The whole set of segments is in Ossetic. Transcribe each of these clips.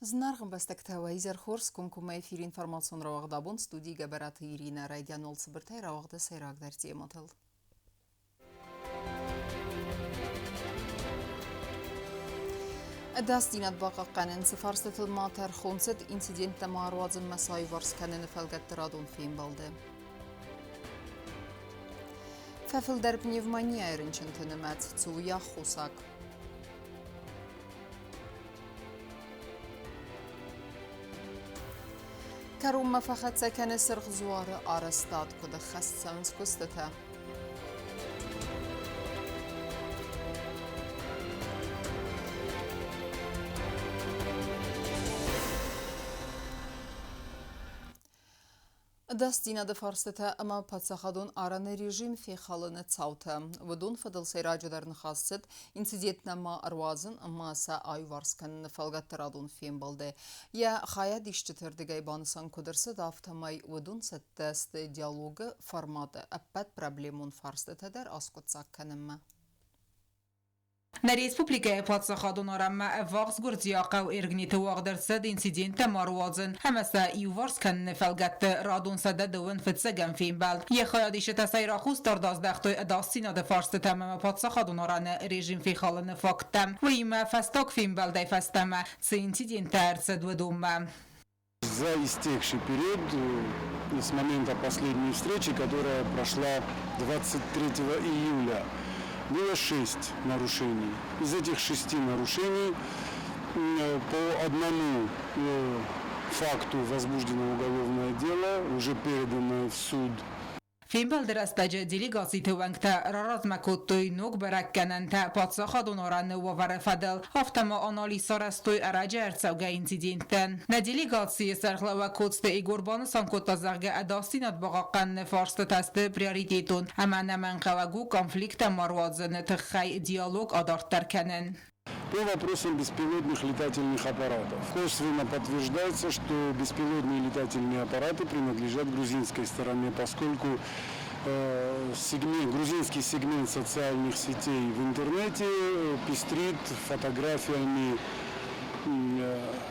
Зынаргъ ӕмбӕстӕгтӕ, уӕ изӕр хорз! Комкоммӕ эфиры информацион рауагъд абон студийы Гӕбӕраты Иринӕ райдиан цыбыртӕй рауагъды сӕйрагдӕр темӕтыл. Ӕдасдзинад бахъахъхъӕнын цы фарстатыл ма тӕрхон цыд, инциденттӕ ма ӕруадзынмӕ сӕ аиуварс кӕныны фӕлгӕтты радон фембӕлды. Фӕфылдӕр пневмонияйы рынчынты нымӕц, цы у йӕ аххосаг? Кӕронмӕ фӕхӕццӕ кӕны Сырх Дзуары арӕзтад, куыд ӕххӕст цӕуынц куыстытӕ. Ӕдасдзинады фарстытӕ ӕмӕ паддзахадон арӕны режим фехалыны цаутӕ. Уыдон фӕдыл сӕйраджыдӕр ныхас цыд инциденттӕ ма ӕруадзын ӕмӕ сӕ аиуварс кӕныны фӕлгӕтты радон фембӕлды. Йӕ хайадисджыты рдыгӕй банысан куыд ӕрцыд, афтӕмӕй уыдон цӕттӕ сты диалогы форматы ӕппӕт проблемон фарстытӕ дӕр аскъуыддзаг кӕнынмӕ. Нӕ республикӕйы паддзахадон арӕнмӕ ӕввахс гуырдзиаг хъӕу Эргнеты уагъд ӕрцыд инциденттӕ ма руадзын ӕмӕ сӕ иуварс кӕныны фӕлгӕтты радон 125-ӕм фембӕлд. Йӕ хайадисджытӕ сӕйраг хъусдард аздӕхтой ӕдасдзинады фарстытӕм ӕмӕ паддзахадон арӕны режим фехалыны факттӕм. Уыимӕ фӕстаг фембӕлдӕй фӕстӕмӕ цы инциденттӕ ӕрцыд, уыдонмӕ. За истекший период с момента последней встречи, которая прошла 23 июля, было шесть нарушений. Из этих шести нарушений по одному факту возбуждено уголовное дело, уже переданное в суд. Фембӕлды рӕстӕджы делегациты уӕнгтӕ раразмӕ кодтой ног бӕрӕггӕнӕнтӕ паддзахадон арӕны уавӕры фӕдыл, афтӕ ма анализ сарӕзтой ӕрӕджы ӕрцӕугӕ инциденттӕн. Нӕ делегацийы сӕргълӕууӕг Коцты Егор банысан кодта, зӕгъгӕ, ӕдасдзинад бахъахъхъӕныны фарстытӕ сты приоритетон ӕмӕ ӕнӕмӕнгхъӕуӕг у конфликттӕ ма руадзыны тыххӕй диалог адарддӕр кӕнын. По вопросам беспилотных летательных аппаратов. Косвенно подтверждается, что беспилотные летательные аппараты принадлежат грузинской стороне, поскольку сегмент, грузинский сегмент социальных сетей в интернете пестрит фотографиями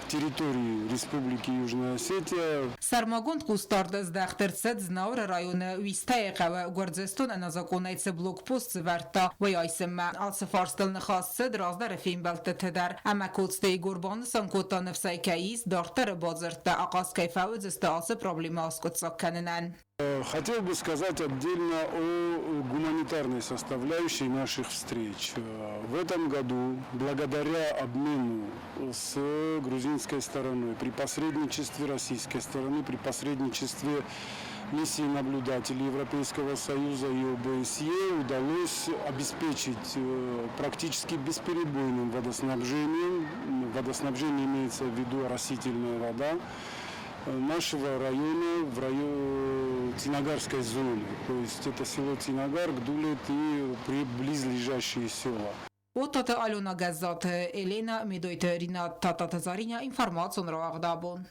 территории Республики Южная Осетия. Сӕрмагонд хъусдард здӕхт ӕрцыд Знауыры районы Уистӕйы хъӕуы Гуырдзыстон ӕнӕзакъонӕй цы блокпост сӕвӕрдта, уый айсынмӕ. Ацы фарстыл ныхас цыд раздӕры фембӕлдтыты дӕр ӕмӕ Коцты Егор банысан кодта, ныфсӕй кӕй ис, дарддӕры бадзырдтӕ ахъаз кӕй фӕуыдзысты ацы проблемӕ аскъуыддзаг кӕнынӕн. Хотел бы сказать отдельно о гуманитарной составляющей наших встреч. В этом году, благодаря обмену с грузинской стороной, при посредничестве российской стороны, при посредничестве миссии наблюдателей Европейского Союза и ОБСЕ удалось обеспечить практически бесперебойным водоснабжением, водоснабжение имеется в виду оросительная вода, нашего района в районе Цинагарской зоны. То есть это село Цинагар, Гдулет и близлежащие села. Оттаты Алена Гӕззаты Елена, Медойты Ринат, Тататы Заринӕ, информацион рауагъд абон.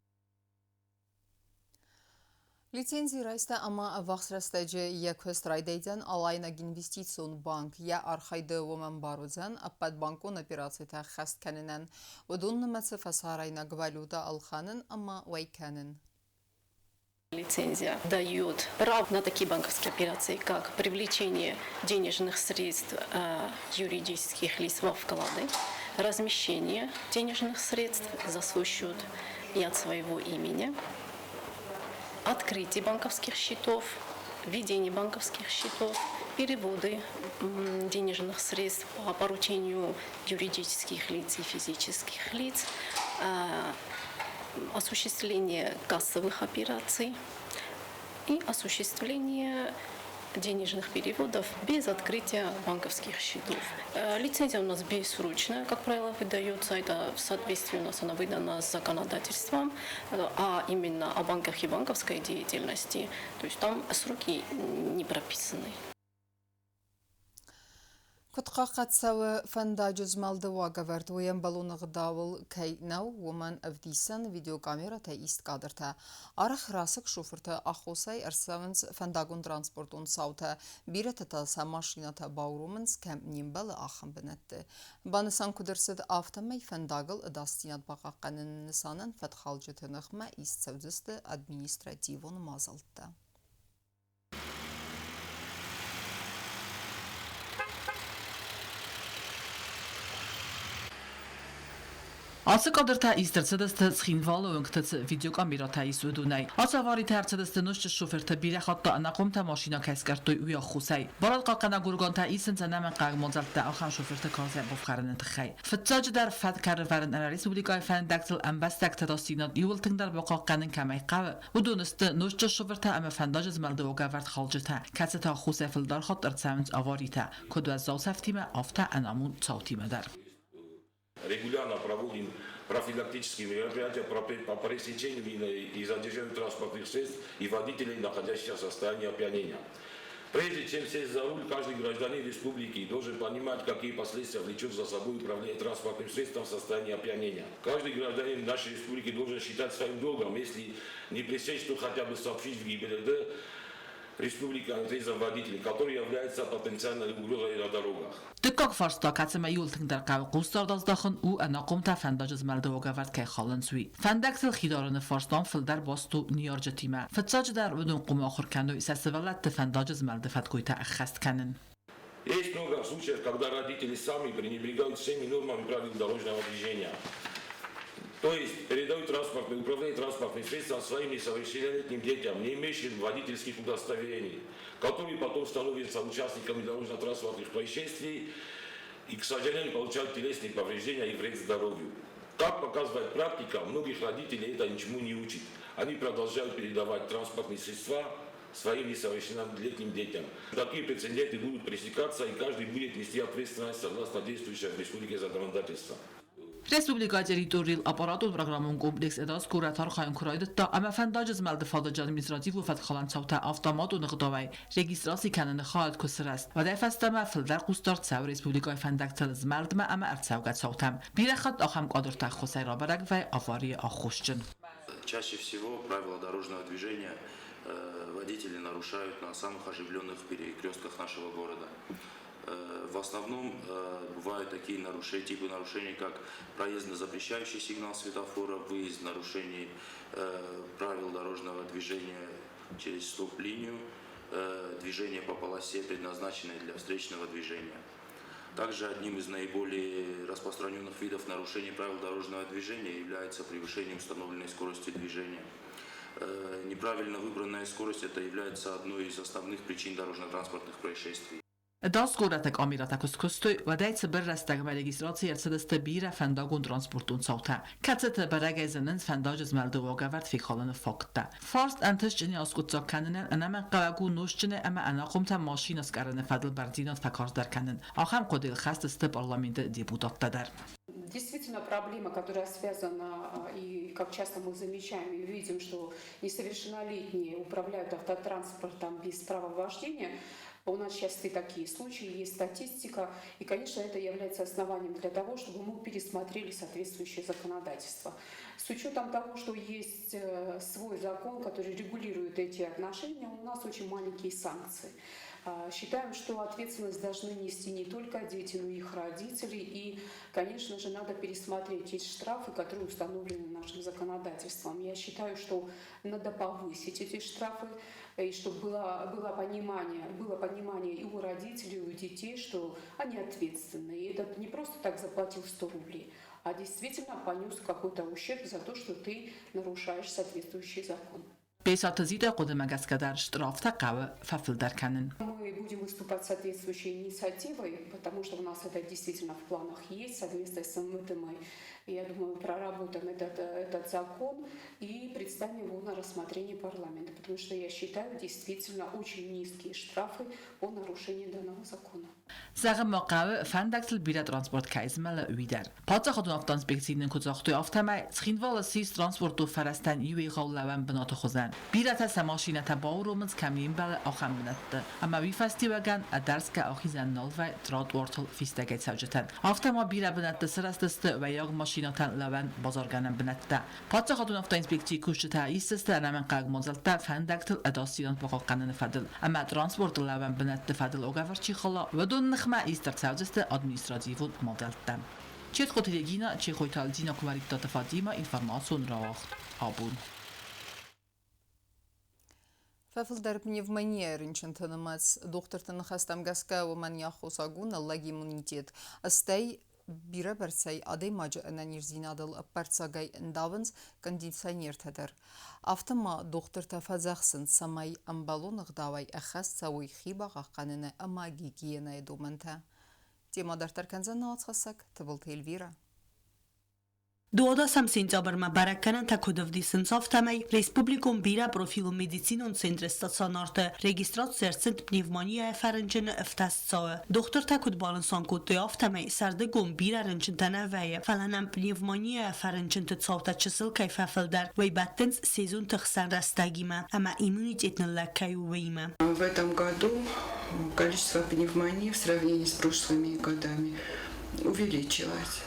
Лицензи райста ӕмӕ ӕввахс рӕстӕджы йӕ куыст райдайдзӕн Алайнаг инвестицион банк. Йӕ архайды уымӕн бар уыдзӕн ӕппӕт банкон операцитӕ ӕххӕст кӕнынӕн. Уыдон нымӕцы фӕсарӕйнаг валютӕ ӕлхӕнын ӕмӕ уӕй кӕнын. Лицензия дает право на такие банковские операции, как привлечение денежных средств юридических лиц во вклады, размещение денежных средств за свой счет и от своего имени, открытие банковских счетов, ведение банковских счетов, переводы денежных средств по поручению юридических лиц и физических лиц, осуществление кассовых операций и осуществление денежных переводов без открытия банковских счетов. Лицензия у нас бессрочная, как правило, выдается. Это в соответствии у нас она выдана с законодательством, а именно о банках и банковской деятельности. То есть там сроки не прописаны. Куыд хъахъхъӕд цӕуы фӕндаджы змӕлды уагӕвӕрд, уый ӕмбӕлон ӕгъдауыл кӕй нӕу, уымӕн ӕвдисӕн видеокамерӕтӕй ист кадртӕ. Арӕх расыг шофырты аххосӕй ӕрцӕуынц фӕндагон-транспортон цаутӕ, бирӕтӕ та сӕ машинӕтӕ бауромынц, кӕм не мбӕлы, ахӕм бынӕтты. Банысан куыд ӕрцыд, афтӕмӕй фӕндагыл ӕдасдзинад бахъахъхъӕныны нысанӕн фӕткхалджыты ныхмӕ ист цӕудзысты административон мадзӕлттӕ. Ацы кадртӕ ист ӕрцыдысты Цхинвалы уынгты цы видеокамерӕтӕ ис, уыдонӕй. Ацы аваритӕ ӕрцыдысты нозтджын шофыртӕ бирӕ хатт ӕнахъомтӕ машинӕ кӕй скъӕрдтой, уый аххосӕй. Барадхъахъхъӕнӕг органтӕ исынц ӕнӕмӕнгхъӕуӕг мадзӕлттӕ ахӕм шофырты карзӕй бафхӕрыны тыххӕй. Фыццаджыдӕр фӕтк ӕрӕвӕрын ӕмӕ республикӕйы фӕндӕгтыл ӕмбӕстӕгты рӕстдзинад иууыл тынгдӕр бахъахъхъӕнын кӕмӕй хъӕуы, уыдон сты нозтджын шофыртӕ ӕмӕ фӕндаджы змӕлды уагӕвӕрд халджытӕ, кӕцытӕ аххосӕй фылдӕр хатт ӕрцӕуынц аваритӕ, куыд уӕззау цӕфтимӕ, афтӕ ӕнамонд цаутимӕ дӕр. Регулярно проводим профилактические мероприятия по пресечению и задержанию транспортных средств и водителей, находящихся в состоянии опьянения. Прежде чем сесть за руль, каждый гражданин республики должен понимать, какие последствия влечет за собой управление транспортным средством в состоянии опьянения. Каждый гражданин нашей республики должен считать своим долгом, если не пресечь, то хотя бы сообщить в ГИБДД республики о нетрезвом водителе, который является потенциальной угрозой на дорогах. Дыккаг фарста, кӕцымӕ иууыл тынгдӕр хъӕуы хъусдард аздахын, у ӕнахъомтӕ фӕндаджы змӕлды уагӕвӕрд кӕй халынц, уый. Фӕндӕгтыл хидарыны фарстам фылдӕр баст у ныййарджытимӕ. Фыццаджыдӕр уыдон хъуамӕ ахуыр кӕной сӕ сывӕллӕтты фӕндаджы змӕлды фӕткойтӕ ӕххӕст кӕнын. Есть много случаев, когда родители сами пренебрегают всеми нормами правил дорожного движения. То есть передают транспортное управление транспортных средств своим несовершеннолетним детям, не имеющим водительских удостоверений, которые потом становятся участниками дорожно-транспортных происшествий и, к сожалению, получают телесные повреждения и вред здоровью. Как показывает практика, многих родителей это ничему не учит. Они продолжают передавать транспортные средства своим несовершеннолетним детям. Такие прецеденты будут пресекаться, и каждый будет нести ответственность согласно действующего в республике законодательства. Республикӕйы территорийыл аппаратон программон комплекс ӕдас горӕт архайын куы райдыдта ӕмӕ фӕндаджы змӕлды фадыджы административон фӕткхалӕн цаутӕ автоматон ӕгъдауӕй регистраци кӕныны хайад куы сырӕзт, уӕдӕй фӕстӕмӕ фылдӕр хъусдард цӕуы республикӕйы фӕндӕгтыл змӕлдмӕ ӕмӕ ӕрцӕугӕ цаутӕм. Бирӕ хатт ахӕм кадрты ӕххуысӕй рабӕрӕг вӕййы аварийы аххосджын. Чаще всего правила дорожного движения водители нарушают на самых оживленных перекрестках нашего города. В основном бывают такие нарушения, типы нарушений, как проезд на запрещающий сигнал светофора, выезд нарушений правил дорожного движения через стоп-линию, движение по полосе, предназначенной для встречного движения. Также одним из наиболее распространенных видов нарушений правил дорожного движения является превышение установленной скорости движения. Неправильно выбранная скорость это является одной из основных причин дорожно-транспортных происшествий. Ӕдас горӕты камерӕтӕ куы скуыстой, уӕдӕй цыбыр рӕстӕгмӕ регистраци ӕрцыдысты бирӕ фӕндагон-транспортон цаутӕ, кӕцыты бӕрӕгӕй зынынц фӕндаджы змӕлды уагӕвӕрд фехалыны факттӕ. Фарст ӕнтыстджынӕй аскъуыддзаг кӕнынӕн ӕнӕмӕнгхъӕуӕг у нозтджынӕй ӕмӕ ӕнахъомтӕ машинӕ скъӕрыны фӕдыл бӕрндзинад фӕкарздӕр кӕнын. Ахӕм хъуыдыйыл хӕст сты парламенты депутаттӕ дӕр. Действительно, проблема, которая связана, и как часто мы замечаем и видим, что несовершеннолетние управляют автотранспортом без права вождения, у нас сейчас и такие случаи, есть статистика, и, конечно, это является основанием для того, чтобы мы пересмотрели соответствующее законодательство. С учетом того, что есть свой закон, который регулирует эти отношения, у нас очень маленькие санкции. Считаем, что ответственность должны нести не только дети, но и их родители. И, конечно же, надо пересмотреть те штрафы, которые установлены нашим законодательством. Я считаю, что надо повысить эти штрафы, и чтобы было понимание и у родителей, и у детей, что они ответственны. И это не просто так заплатил 100 рублей, а действительно понес какой-то ущерб за то, что ты нарушаешь соответствующий закон. Бесаты Зитӕйы хъуыдымӕ гӕсгӕ дӕр штрафтӕ хъӕуы фӕфылдӕр кӕнын. Мы будем выступать с соответствующей инициативой, потому что у нас это действительно в планах есть. Совместно с МВД мы, я думаю, проработаем этот закон и представим его на рассмотрение парламента, потому что я считаю действительно очень низкие штрафы по нарушению данного закона. Зӕгъын ма хъӕуы, фӕндӕгтыл бирӕ транспорт кӕй змӕлы, уый дӕр. Паддзахадон автоинспекцийы нын куыд загътой, афтӕмӕй Цхинвалы ссис транспортон фӕрӕзтӕн иу егъау лӕууӕн бынаты хуызӕн. Бирӕтӕ сӕ машинӕтӕ бауромынц, кӕм не мбӕлы, ахӕм бынӕтты. Ӕмӕ уый фӕстиуӕгӕн ӕдӕрсгӕ ахизӕн нал вӕййы тротуартыл фистӕгӕй цӕуджытӕн. Афтӕ ма бирӕ бынӕтты сырӕзтысты уӕййаг машинӕтӕн лӕууӕн базаргӕнӕн бынӕттӕ. Паддзахадон автоинспекцийы кусджытӕ исдзысты ӕнӕмӕнгхъӕуӕг мадзӕлттӕ фӕндӕгтыл ӕдасдзинад бахъахъхъӕныны фӕдыл ӕмӕ транспорты лӕууӕн бынӕтты фӕдыл уагӕвӕрд чи хала, уыдон ныхмӕ ист ӕрцӕудзысты административон мадзӕлттӕ. Четхъоты Регина, Чехойты Альдина, Куымӕридтаты Фатимӕ, информацион рауагъд абон. Фӕфылдӕр пневмонийӕ рынчынты нымӕц. Дохтырты ныхӕстӕм гӕсгӕ уымӕн йӕ аххосаг у ныллӕг иммунитет. Стӕй бирӕбӕрцӕй адӕймаджы ӕнӕниздзинадыл ӕппӕрццагӕй ӕндавынц кондиционертӕ дӕр. Афтӕ ма дохтыртӕ фӕдзӕхсынц, цӕмӕй ӕмбӕлон ӕгъдауӕй ӕххӕст цӕуой хи бахъахъхъӕныны ӕмӕ гигиенӕйы домӕнтӕ. Темӕ дарддӕр кӕндзӕн нӕ уацхӕссӕг Тыбылты Эльвирӕ. 12 сентябрмӕ бӕрӕггӕнӕнтӕ куыд ӕвдисынц, афтӕмӕй республикон бирӕпрофилон медицинон центры стационарты регистраци ӕрцыд пневмонияйӕ фӕрынчыны ӕфтӕс цауы. Дохтыртӕ куыд банысан кодтой, афтӕмӕй сӕрдыгон бирӕ рынчынтӕ нӕ вӕййы, фӕлӕ нӕм пневмонияйӕ фӕрынчынты цаутӕ чысыл кӕй фӕфылдӕр, уый бӕттынц сезонты хсӕн рӕстӕгимӕ ӕмӕ иммунитет ныллӕг кӕй у, уыимӕ. В этом году количество пневмоний в сравнении с прошлыми годами увеличилось.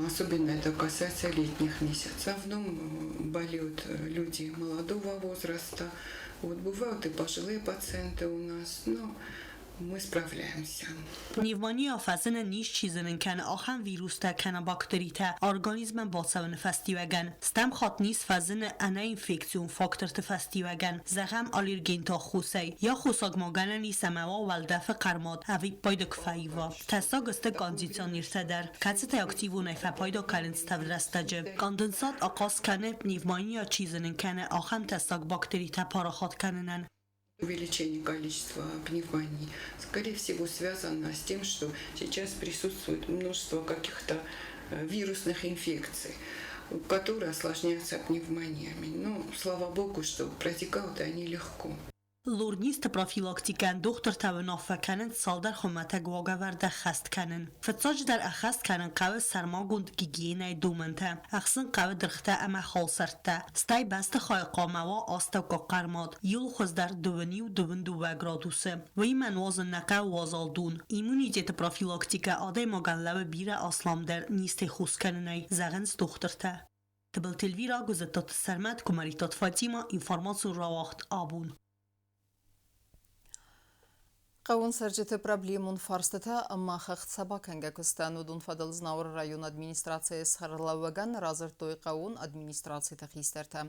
Особенно это касается летних месяцев. В основном болеют люди молодого возраста. Вот бывают и пожилые пациенты у нас, но мы справляемся. Пневмония фӕзыны низ чи зынын кӕны, ахӕм вирустӕ кӕнӕ бактеритӕ организмӕн бацӕуыны фӕстиуӕгӕн. Стӕм хатт низ фӕзыны ӕнӕинфекцион факторты фӕстиуӕгӕн, зӕгъӕм, аллергенты аххосӕй. Йӕ аххосаг ма гӕнӕн ис ӕмӕ уа уӕлдӕфы хъӕрмад ӕвиппайды куы фӕива. Тӕссаг сты кондиционертӕ дӕр, кӕцытӕ активонӕй фӕпайда кӕнынц тӕвд рӕстӕджы. Конденсат ахъаз кӕны, пневмония чи зынын кӕны, ахӕм тӕссаг бактеритӕ парахат кӕнынӕн. Увеличение количества пневмоний, скорее всего, связано с тем, что сейчас присутствует множество каких-то вирусных инфекций, которые осложняются пневмониями. Но, слава богу, что протекают они легко. Лорнизты профилактикӕйӕн дохтыртӕ уынаффӕ кӕнынц цалдӕр хуымӕтӕг уагӕвӕрд ӕххӕст кӕнын. Фыццаджыдӕр ӕххӕст кӕнын хъӕуы сӕрмагонд гигиенӕйы домӕнтӕ, ӕхсын хъӕуы дыргътӕ ӕмӕ халсӕрттӕ, стӕй бӕстыхайы хъуамӕ уа астӕуккаг хъӕрмад, иуыл хуыздӕр дыууын иу дыууын дыууӕ градусы. Уыимӕ нуазын нӕ хъӕуы уазал дон. Иммунитеты профилактикӕ адӕймагӕн лӕууы бирӕ асламдӕр низтӕй хос кӕнынӕй, зӕгъынц дохтыртӕ. Тыбылты Эльвира, Гуызыттаты Сӕрмӕт, Куымӕридтаты Фатимӕ, информацион рауагъд абон. Хъӕуон цӕрджыты проблемон фарстытӕ ӕмӕ хӕхтӕ бакӕнгӕ куыстӕн уыдон фӕдыл Знауыры районы администрацийы сӕргълӕууӕгӕн радзырдтой хъӕууон администрациты хистӕртӕ.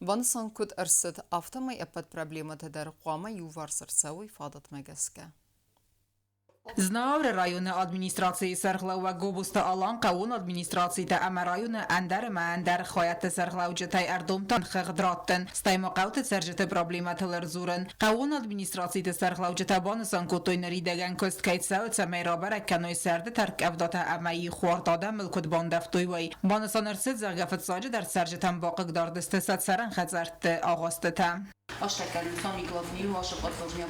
Банысан куыд ӕрцыд, афтӕмӕй ӕппӕт проблемӕтӕ дӕр хъуамӕ иуварс ӕрцӕуой фадатмӕ гӕсгӕ. Знауыры районы администрацийы сӕргълӕууӕг Гобозты Алан хъӕууон администрацитӕ ӕмӕ районы ӕндӕр ӕмӕ ӕндӕр хайӕдты сӕргълӕуджытӕй ӕрдомдта хыгъд раттын, стӕй ма хъӕуты цӕрджыты проблемӕтыл ӕрдзурын. Хъӕууон администрациты сӕргълӕуджытӕ банысан кодтой, ныридӕгӕн куыст кӕй цӕуы, цӕмӕй рабӕрӕг кӕной сӕрды тӕрккъӕвдатӕ ӕмӕ ихуард адӕмыл куыд бандӕвтой, уый. Банысан ӕрцыд, зӕгъгӕ, фыццаджыдӕр цӕрджытӕн бахъыгдард сты сӕ цӕрӕн хӕдзӕртты агъуыстытӕ. Астӕккӕ самиглавни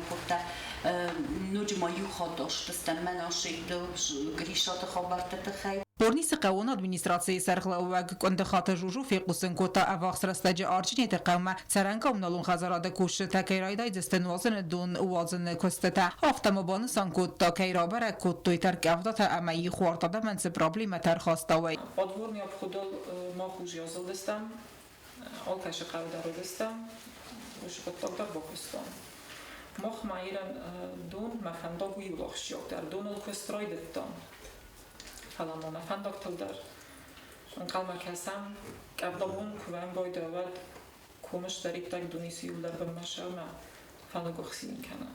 кодта ноджы ма иу хатт астыстӕм мӕн асидтыл Гришаты хабӕртты тыххӕй. Хъорнисы хъӕууон администрацийы сӕргълӕууӕг Къуындыхаты Жужу фехъусын кодта, ӕввахс рӕстӕджы Арчынеты хъӕумӕ цӕрӕн коммуналон хӕдзарады кусджытӕ кӕй райдайдзысты нуазыны дон уадзыны куыстытӕ. Афтӕ ма банысан кодта, кӕй рабӕрӕг кодтой тӕрккъӕвдатӕ ӕмӕ ихуард адӕмӕн цы проблемӕтӕ ӕрхаста, уый. Подворный обходыл мах уже азылдыстӕм, алкӕцы хъӕу дӕр уыдыстӕм, уыцы хъуыддаг дӕр бакуыстам. Мах ма ирӕн дон, мӕ фӕндаг у иу ахсджиагдӕр. Доныл куыст райдыдтам, фӕлӕ ма нӕ фӕндӕгтыл дӕр ӕнхъӕлмӕ кӕсӕм, къӕвда бон куы вӕм байдайа, уӕд комы сдӕриддӕр донисы иуылдӕр бынмӕ сӕумӕ фӕндаг ӕхсин кӕны.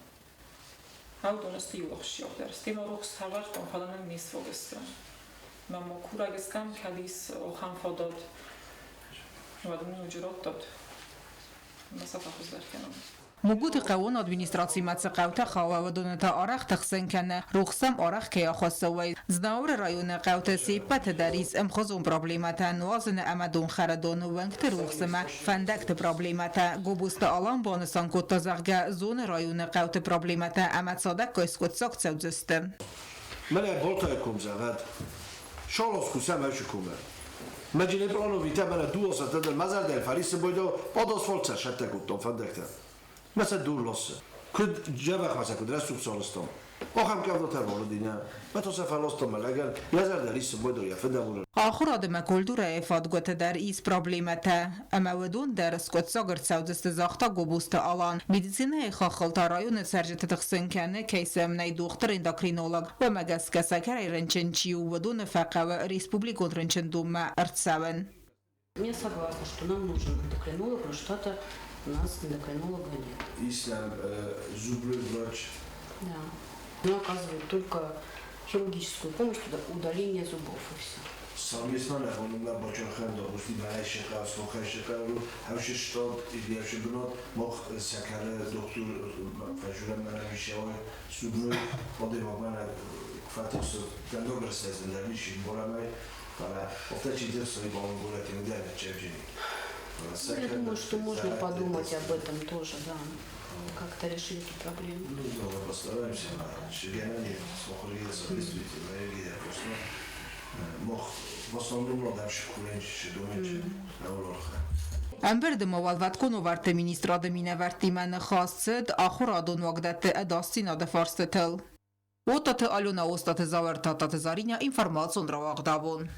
Аудон сты иу ахсджиагдӕр. Стӕй ма рухс сӕвӕрдтам, фӕлӕ нын не сфаг сты. Мӕ ма курӕг стӕм, кӕд ис ахӕм фадат, уӕд нын ноджы раттат, ӕмӕ сӕ фӕхуыздӕр кӕнӕм. Мугуты хъӕууон администрацимӕ цы хъӕутӕ хауы, уыдоны та арӕх тыхсын кӕны, рухс сӕм арӕх кӕй ахӕссы, уый. Знауыры районы хъӕуты се ппӕты дӕр ис ӕмхуызон проблемӕтӕ нуазыны ӕмӕ донхӕры доны уӕнгты рухсимӕ, фӕндӕгты проблемӕтӕ. Гобозты Алан банысан кодта, зӕгъгӕ, зоны районы хъӕуты проблемӕтӕ ӕмӕ цадӕггай скъуыддзаг цӕудзысты. Мӕнӕ Ботайы ком зӕгъӕд, Шолоску сӕмӕсы комӕ. Мӕджине плановитӕ мӕнӕ дуосатӕ дӕр мӕ зӕрдӕйы фарисы бойдо подосфолцӕ сӕттӕ кодтон фӕндӕгтӕ. Мӕ сӕ дур лоссы. Куд дзӕбӕх ма сӕ куд рӕсугъд сарӕзтон. Ахӕм къӕвдатӕ ралыди, нӕ. Мӕ то сӕ фӕластон мӕ лӕгӕн, йӕ зӕрдӕ риссы бойдо йӕ фыдӕбонӕн. Ахуырад ӕмӕ культурӕйы фадгуыты дӕр ис проблемӕтӕ, ӕмӕ уыдон дӕр скъуыддзаг ӕрцӕудзысты, загъта Гобозты Алан. Медицинӕйы хаххыл та районы цӕрджыты тыхсын кӕны, кӕй сӕм нӕй дохтыр-эндокринолог. Уымӕ гӕсгӕ сӕкӕрӕй рынчын чи у, уыдоны фӕхъӕуы республикон рынчындонмӕ ӕрцӕуын. Я согласна, что нам нужен эндокринолог, но что-то у нас эндокринолога нет. Ислам зубной врач. Да. Но оказывает только хирургическую помощь, удаление зубов и все. Совместно нахонумна бачархан догусти барайшиқа, сохайшиқа, ҳавши штат, идиавши бинот, мох сакара доктор фажура манавишава зубной одемагана фатихсо дандогрсезен дарлиши борамай, фала офтачи дерсой балангурати мдана чевжини. Я думаю, что можно подумать об этом тоже, да. Как-то решить эту проблему. Ну, да, постараемся. Шигенани, смохрия соответствует, просто мох в основном ладавши куренчи, думаете, на улорха. Ӕмбырды ма Уӕлвӕткон уавӕрты министрады минӕвӕрттимӕ ныхас цыд ахуырадон уагдӕтты ӕдасдзинады фарстытыл. Оттаты Алена, Остаты Зауыр, Тадтаты Заринӕ, информацион рауагъдабон.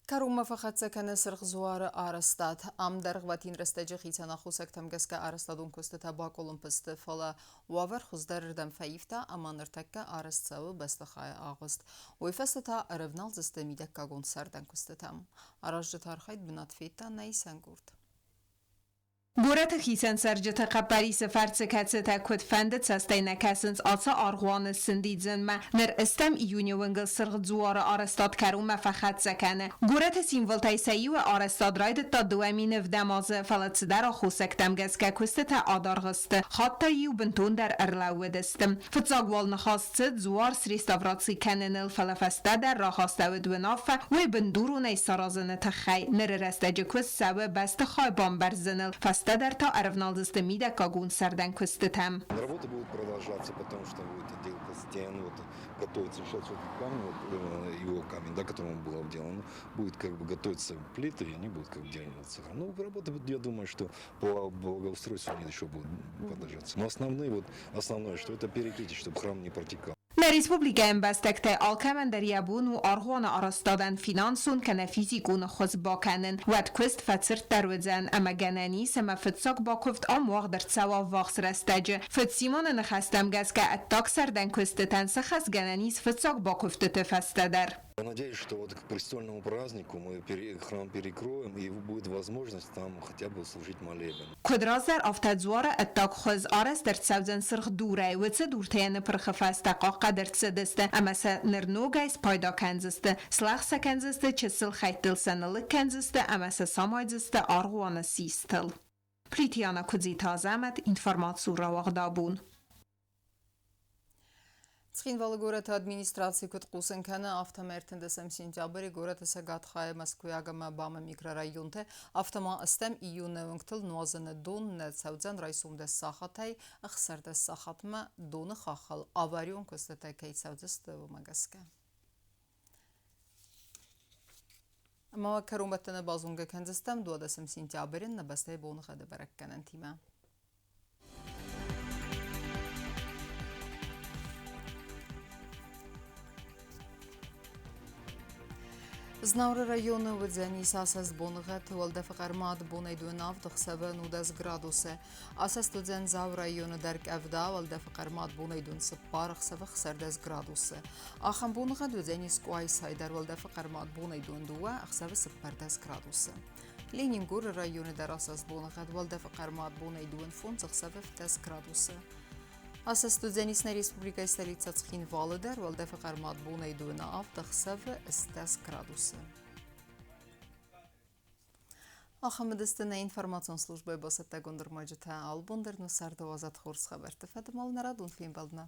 Кӕронмӕ фӕхӕццӕ кӕны Сырх Дзуары арӕзтад. Ам дӕргъвӕтин рӕстӕджы хицӕн аххосӕгтӕм гӕсгӕ арӕзтадон куыстытӕ бакъуылымпы сты, фӕлӕ уавӕр хуыздӕрырдӕм фӕивта ӕмӕ ныртӕккӕ арӕзт цӕуы бӕстыхайы агъуыст. Уый фӕстӕ та ӕрӕвналдзысты мидӕггагон сӕрдӕн куыстытӕм. Аразджыты архайд бынат федта нӕ исӕнгурд. Горӕты хицӕн цӕрджыты хъӕппӕрисы фӕрцы кӕцытӕ куыдфӕнды цӕстӕй нӕ кӕсынц ацы аргъуаны сӕндидзынмӕ. Ныр ӕстӕм июны уынгыл Сырх Дзуары арӕзтад кӕронмӕ фӕхӕццӕ кӕны. Горӕты символтӕй сӕ иуы арӕзтад райдыдта 2007 азы, фӕлӕ цыдӕр аххосӕгтӕм гӕсгӕ куыстытӕ адаргъ сты, хатт та-иу бынтондӕр ӕрлӕууыдысты. Фыццаг уал ныхас цыд дзуар среставраци кӕныныл, фӕлӕ фӕстӕдӕр рахастӕуыд уынаффӕ уый бындуронӕй саразыны тыххӕй. Ныры рӕстӕджы куыст цӕуы бӕстыхай бамбӕрзыныл, фӕстӕдӕр та ӕрӕвналдзысты мидӕггагон сӕрдӕн куыстытӕм. Работа будет продолжаться, потому что будет отделка стен, вот готовится сейчас вот камень, вот, его камень, да, которым он был обделан, будет как бы готовиться плиты, и они будут как бы делаться. Ну, работа, я думаю, что по благоустройству они еще будут продолжаться. Но основные, вот, основное, что это перекрытие, чтобы храм не протекал. Нӕ республикӕйы ӕмбӕстӕгтӕй алкӕмӕн дӕр йӕ бон у аргъуаны арӕзтадӕн финансон кӕнӕ физикон ӕххуыс бакӕнын. Уӕд куыст фӕцырддӕр уыдзӕн ӕмӕ гӕнӕн ис, ӕмӕ фыццаг бакуывд ам уагъд ӕрцӕуа ӕввахс рӕстӕджы. Фыд Симоны ныхӕстӕм гӕсгӕ ӕддаг сӕрдӕн куыстытӕн сыхӕс гӕнӕн ис фыццаг бакуывдтыты фӕстӕ дӕр. Я надеюсь, что вот к престольному празднику мы храм перекроем, и будет возможность там хотя бы служить молебен. Куыд раздӕр, афтӕ дзуары ӕддаг хуыз арӕзт ӕрцӕудзӕн сырх дурӕй. Уыцы дуртӕ ныпырхы фӕстӕ хъахъхъӕд ӕрцыдысты ӕмӕ сӕ ныр ногӕй спайда кӕндзысты, слӕгъз сӕ кӕндзысты, чысыл хӕйттыл сӕ ныллыг кӕндзысты ӕмӕ сӕ самайдзысты аргъуаны систыл. Плитиана Куыдзиты Азӕмӕт, информацион рауагъдабон. Цхинвалы горӕты администраци куыд хъусын кӕны, афтӕмӕй 13 сентябры горӕты цӕгат хайы Мӕскуыйаг ӕмӕ БАМы микрорайонты, афтӕ ма 8 июны уынгтыл нуазыны дон нӕ цӕудзӕн райсом 10 сахатӕй 16 сахатмӕ доны хаххыл аварион куыстытӕ кӕй цӕудзысты, уымӕ гӕсгӕ. Ӕмӕ кӕронбӕттӕны базонгӕ кӕндзыстӕм 12 сентябры нӕ бӕстӕйы боныгъӕды бӕрӕггӕнӕнтимӕ. Знауыры районы уыдзӕнис асӕст боныгъӕд, уӕлдӕфы хъӕрмад бонӕй 27, ӕхсӕвы 19 градусы. Асӕст уыдзӕн Дзауы районы дӕр къӕвда, уӕлдӕфы хъӕрмад бонӕй 24, ӕхсӕвы 16 градусы. Ахӕм боныгъӕд уыдзӕнис Къуайсайы дӕр, уӕлдӕфы хъӕрмад бонӕй 22, ӕхсӕвы 14 градусы. Ленингоры районы дӕр асӕст боныгъӕд, уӕлдӕфы хъӕрмад бонӕй 25, ӕхсӕвы 17 градусы. Асӕст уыдзӕнис нӕ республикӕйы столицӕ Цхинвалы дӕр, уӕлдӕфы хъӕрмад бонӕй 27, ӕхсӕвы 18 градусы. Ахӕм уыдысты нӕ информацион службӕйы бацӕттӕгонд ӕрмӕджытӕ. Алы бон дӕр нӕ царды уадзӕд хорз хабӕртты фӕдыл нӕ радон фембӕлдмӕ.